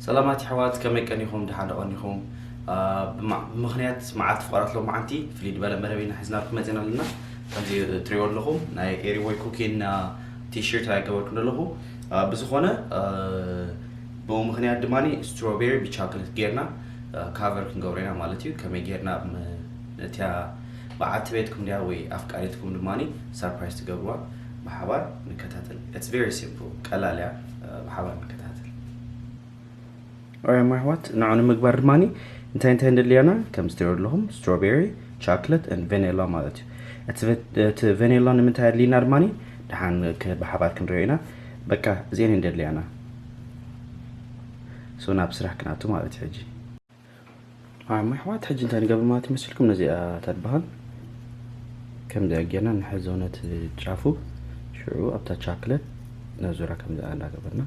ሰላማት ኣሕዋት፣ ከመይ ቀኒኹም? ደሓን ዶ ቀኒኹም? አ፣ ብማ-፣ ብምኽንያት መዓልቲ ፍቕራት ሎማዓንቲ ፍልይ ዝበለ መደብ ኢና ሒዝናልኩም መፂና ኣለና። ከምዚ ትሪእዎ ኣለኹም ናይ ኤሪ ቦይ ኩኪን ቲሸርት ኣይገበርኩን ዘለኹ። አ፣ ብዝኾነ፣ አ፣ ብኡ ምኽንያት ድማ ስትሮቤሪ ብቻክሌት ጌርና፣ አ፣ ካቨር ክንገብሮ ኢና ማለት እዩ። ከመይ ጌርና ም-፣ ነቲያ በዓልቲ ቤትኩም ድያ ወይ ኣፍቃሪትኩም ድማ ሰርፕራይዝ ትገብርዋ? ብሓባር ንከታተል። It's very simple፣ ቀላል እያ። አ፣ ብሓባር ንከታተል። ኦራይት ማይ ኣሕዋት፣ ንዑ ንምግባር ድማ እንታይ እንታይ እንደልያና ከም ዝትሪኦ ኣለኹም፣ ስትሮቤሪ፣ ቻክለት ን ቨኔላ ማለት እዩ። እቲ ቨ-፣ እቲ ቨኔላ ንምንታይ ኣድልይና ድማ ደሓን ክ-፣ ብሓባር ክንሪኦ ኢና። በቃ እዚአን እንደልያና። ሶ ናብ ስራሕ ክንኣቱ ማለት እዩ ሕጂ። ኦራይት ማይ ኣሕዋት፣ ሕጂ እንታይ ንገብር ማለት ይመስልኩም? ነዚኣ ተድበሃል ከምዚኣ ጌርና ንሕዞ ነቲ ጫፉ፣ ሽዑ ኣብታ ቻክለት ነዙራ ከምዚኣ እንዳገበርና።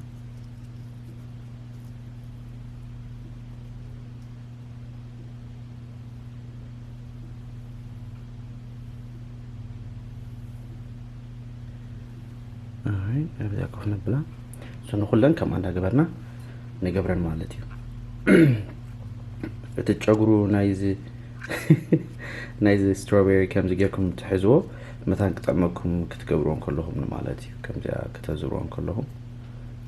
ኣይ፣ ኣብዚኣ ኮፍ ነብላ። እሱ ንኹለን ከምኣ እንዳገበርና ንገብረን ማለት እዩ። እቲ ጨጉሩ ናይዚ፣ ናይዚ ስትሮቤሪ ከምዚ ጌርኩም ትሕዝዎ፣ መታን ክጠቕመኩም ክትገብርዎ እንከለኹም ማለት እዩ። ከምዚኣ ክተዙርዎ እንከለኹም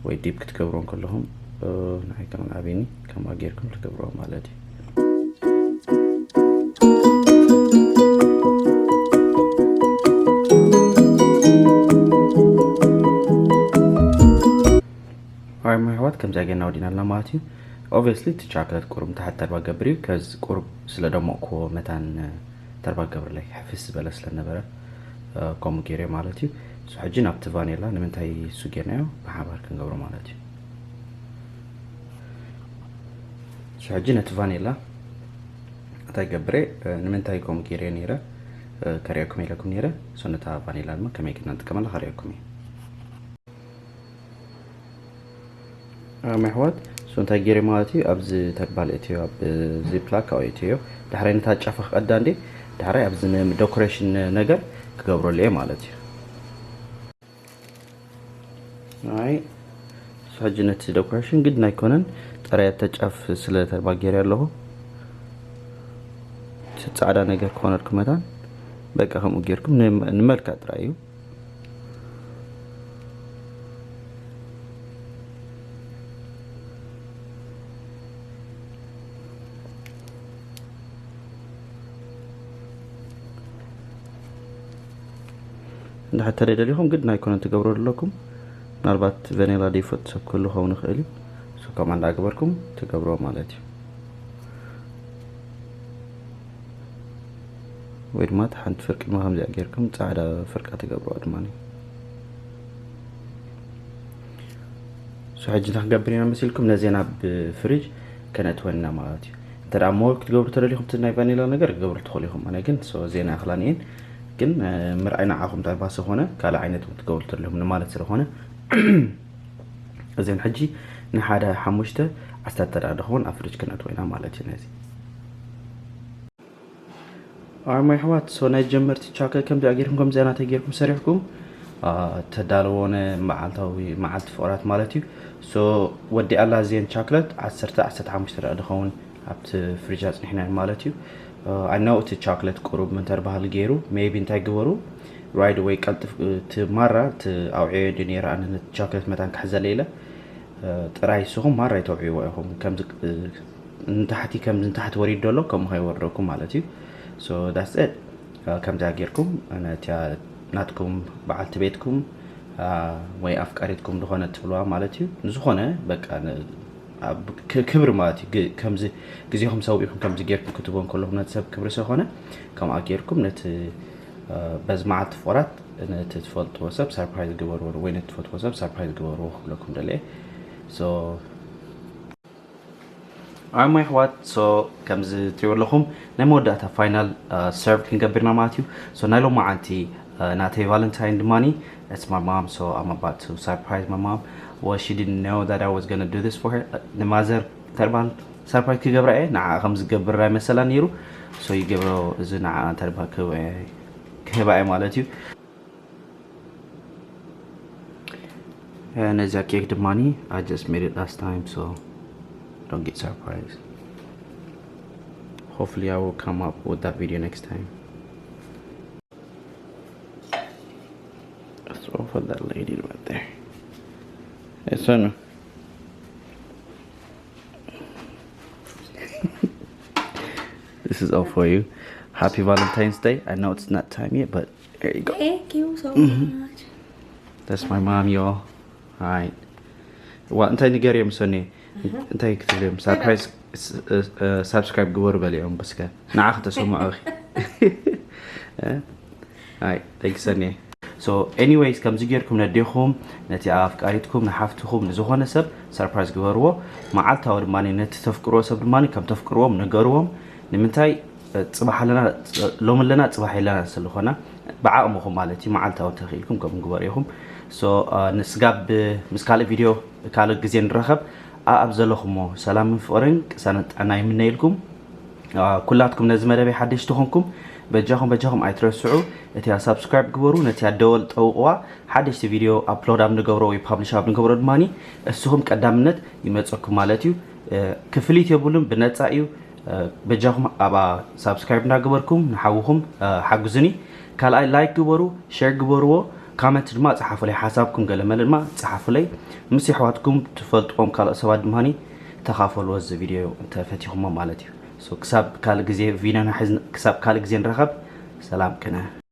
ወይ ዲፕ ክትገብርዎ እንከለኹም፣ እ፣ ንዓይ ከም ኣብኒ ከምኣ ጌርኩም ትገብርዎ ማለት እዩ። ኦራይት ማይ ኣሕዋት፣ ከምዚኣ ጌርና ወዲእና ኣለና ማለት እዩ። ኦብቪየስሊ እቲ ቻክለት ቁሩብ ንታሕቲ ተርባ ገብር እዩ፣ ከዚ ቁሩብ ስለ ደመቕኩዎ መታን ተርባ ገብርለይ ሕፍስ ዝበለ ስለ ነበረ፣ እ፣ ከምኡ ገይረ ማለት እዩ። እሱ ሕጂ ናብቲ ቫኔላ ንምንታይ እሱ ጌርናዮ ብሓባር ክንገብሮ ማለት እዩ። እሱ ሕጂ ነቲ ቫኔላ እንታይ ገብረ፣ እ፣ ንምንታይ ከምኡ ገይረ ነይረ፣ እ፣ ከርእየኩም ኢለኩም ነይረ። እሱ ነታ ቫኔላ ድማ ከመይ ጌርና ንጥቀመላ ከርእየኩም እየ። ኦራይት ማይ ኣሕዋት፣ እሱ እንታይ ገይረ ማለት እዩ፣ ኣብዚ ተርባል እትዮ፣ ኣብ ዚፕላክ ኣብኡ እትዮ። ዳሕራይ ነታ ጫፋ ክቐዳ እንዴ፣ ዳሕራይ ኣብዚ ን-፣ ዶኮሬሽን ነገር ክገብረሉ እየ ማለት እዩ። ኣይ፣ እሱ ሕጂ ነቲ ዶኮሬሽን ግድን ኣይኮነን፣ ጥራይ ኣብታ ጫፍ ስለ ተርባ ገይረ ኣለኹ። እቲ ጻዕዳ ነገር ክኾነልኩም መታን፣ በቃ ከምኡ ጌርኩም ን-፣ ንመልክዕ ጥራይ እዩ። እንድሕር ተደይ ደሊኹም ግድን ኣይኮነን ትገብሮ ኣለኩም። ምናልባት ቨኔላ ደይፈቱ ሰብ ክህሉ ክኸውን ይኽእል እዩ። እሱ ከምኣ እንዳገበርኩም ትገብሮ ማለት እዩ። ወይ ድማ እቲ ሓንቲ ፍርቂ ድማ ከምዚኣ ጌርኩም ጻዕዳ ፍርቃ ትገብርዋ ድማ። እሱ ሕጂ እንታይ ክንገብር ኢና መሲልኩም? ነዚ ናብ ፍሪጅ ከነእትወን ኢና ማለት እዩ። እንተ ደኣ ሞር ክትገብሩ ተደሊኹም፣ እቲ ናይ ቫኒላ ነገር ክትገብሩ ትኽእሉ ኢኹም። ኣነ ግን፣ ሶ፣ እዚኤን ኣይኣኽላን እየን። ግን፣ እ፣ ምርኣይ ንዓኹም እንታይ ባሰ ኾነ፣ ካልእ ዓይነት እውን ክትገብሩ ተደሊኹም ንማለት ስለኾነ፣ እዚኤን ሕጂ ንሓደ ሓሙሽተ፣ ዓሰርተ ደኣ ደኸውን ኣብ ፍሪጅ ከነእትዎ ኢና ማለት እዩ ነዚ። ኣርማ ኣሕዋት፣ ሶ ናይ ጀመርቲ ቻክለት ከምዚኣ ጌርኩም፣ ከምዚኣ ናተይ ጌርኩም ሰሪሕኩም፣ አ፣ ተዳለዎ ንመዓልታዊ፣ መዓልቲ ፍቕራት ማለት እዩ። ሶ ወዲኣላ እዚኤን ቻክለት ዓሰርተ፣ ዓሰርተ ሓሙሽተ ደኣ ድኸውን ኣብቲ ፍሪጅ ኣጽኒሕናየን ማለት እዩ። አ፣ ኣይ ኖው እቲ ቻክለት ቁሩብ ምንተር ባህል ገይሩ፣ ሜይቢ እንታይ ግበሩ፣ ራይድ ወይ ቀልጥፍ፣ እቲ ማራ፣ እቲ ኣውዕዮ እንዲ ነይረ ኣነ ነቲ ቻክለት መታን ክሕዘለ ኢለ፣ አ፣ ጥራይ ንስኹም ማራ ይተውዕዎ ኢኹም። ከምዚ፣ እ፣ ንታሕቲ፣ ከምዚ ንታሕቲ ወሪዱ ዘሎ ከምኡ ከይወርደኩም ማለት እዩ። ሶ that's it። አ፣ ከምዚኣ ጌርኩም ነቲያ ናትኩም በዓልቲ ቤትኩም፣ አ፣ ወይ ኣፍቃሪትኩም ዝኾነ ትብልዋ ማለት እዩ። ንዝኾነ በቃ ን-፣ ኣብ ክ-፣ ክብሪ ማለት እዩ። ግ-፣ ከምዚ ግዜኹም ሰዊእኩም ከምዚ ጌርኩም ክትህቦ እንከለኹም ነቲ ሰብ ክብሪ ስለኾነ ከምኣ ጌርኩም ነቲ፣ አ፣ በዚ መዓልቲ ፍቕራት ነቲ ትፈልጥዎ ሰብ ሰርፕራይዝ ግበርዎ ወይ ነቲ ትፈትዎ ሰብ ሰርፕራይዝ ግበርዎ ክብለኩም ደልየ። ሶ ኣርማ ኣሕዋት፣ ሶ ከምዚ ትሪእዎ ኣለኹም ናይ መወዳእታ ፋይናል፣ አ፣ ሰርቭ ክንገብርና ማለት እዩ። ሶ ናይ ሎማዓንቲ፣ አ፣ ናተይ ቫለንታይን ድማኒ it's my mom, so I'm about to surprise my mom. Well, she didn't know that I was gonna do this for her. ንማዘር ተርባል ሰርፕራይዝ ክገብራ እየ፣ ንዓ ከም ዝገብር ኣይመሰላ ነይሩ። ሶ ይገብሮ፣ እዚ ንዓ ተርባል ክህባ እየ፣ ክህባ እየ ማለት እዩ። ነዚኣ ኬክ ድማኒ I just made it last time, so Don't get surprised. Hopefully, I will come up with that video next time. That's all for that lady right there. It's on. This is all for you. Happy Valentine's Day. I know it's not time yet, but there you go. Thank you so much. That's my mom, y'all. Hi. ዋ እንታይ ንገርዮም ሰኒ እንታይ ክትብልዮም ሳብስክራይብ ግበሩ በልዮም ብስከ ንዓ ከተሰምዑ። ይ ተንክ ሰኒ። So anyways ከምዚ ጌርኩም ነዴኹም ነቲ ኣፍቃሪትኩም ንሓፍትኹም ንዝኾነ ሰብ ሰርፕራይዝ ግበርዎ። መዓልታዊ ድማ ነቲ ተፍቅርዎ ሰብ ድማ ከም ተፍቅርዎም ንገርዎም። ንምንታይ ጽባሕ ኣለና ሎሚ ኣለና ጽባሕ የለና ስለኾና ብዓቕምኹም ማለት እዩ። መዓልታዊ እንተኽኢልኩም ከም ግበሩ ኢኹም። So ንስጋብ ምስ ካልእ ቪድዮ ካልእ ግዜ ንረኸብ። ኣብ ዘለኹሞ ሰላምን ፍቕርን ቅሳነት ጥዕና ይምነየልኩም። ኩላትኩም ነዚ መደበይ ሓደሽቲ ኾንኩም በጃኹም በጃኹም ኣይትረስዑ። እቲያ ሳብስክራይብ ግበሩ፣ ነቲያ ደወል ጠውቕዋ። ሓደሽቲ ቪድዮ ኣፕሎድ ኣብ ንገብሮ ወይ ፓብሊሽ ኣብ ንገብሮ ድማ እስኹም ቀዳምነት ይመፀኩም ማለት እዩ። ክፍሊት የብሉን፣ ብነፃ እዩ። በጃኹም ኣብኣ ሳብስክራይብ እንዳገበርኩም ንሓውኹም ሓጉዝኒ። ካልኣይ ላይክ ግበሩ፣ ሼር ግበርዎ፣ ካመንት ድማ ፀሓፉለይ። ሓሳብኩም ገለመለ ድማ ፀሓፉለይ። ምስ የሕዋትኩም ትፈልጥዎም ካልኦት ሰባት ድማ ተኻፈሉ እዚ ቪድዮ እንተፈቲኹሞ ማለት እዩ። So ክሳብ ካልእ ግዜ ቪድዮና ሒዝና ክሳብ ካልእ ግዜ ንረኸብ። ሰላም ቅነ።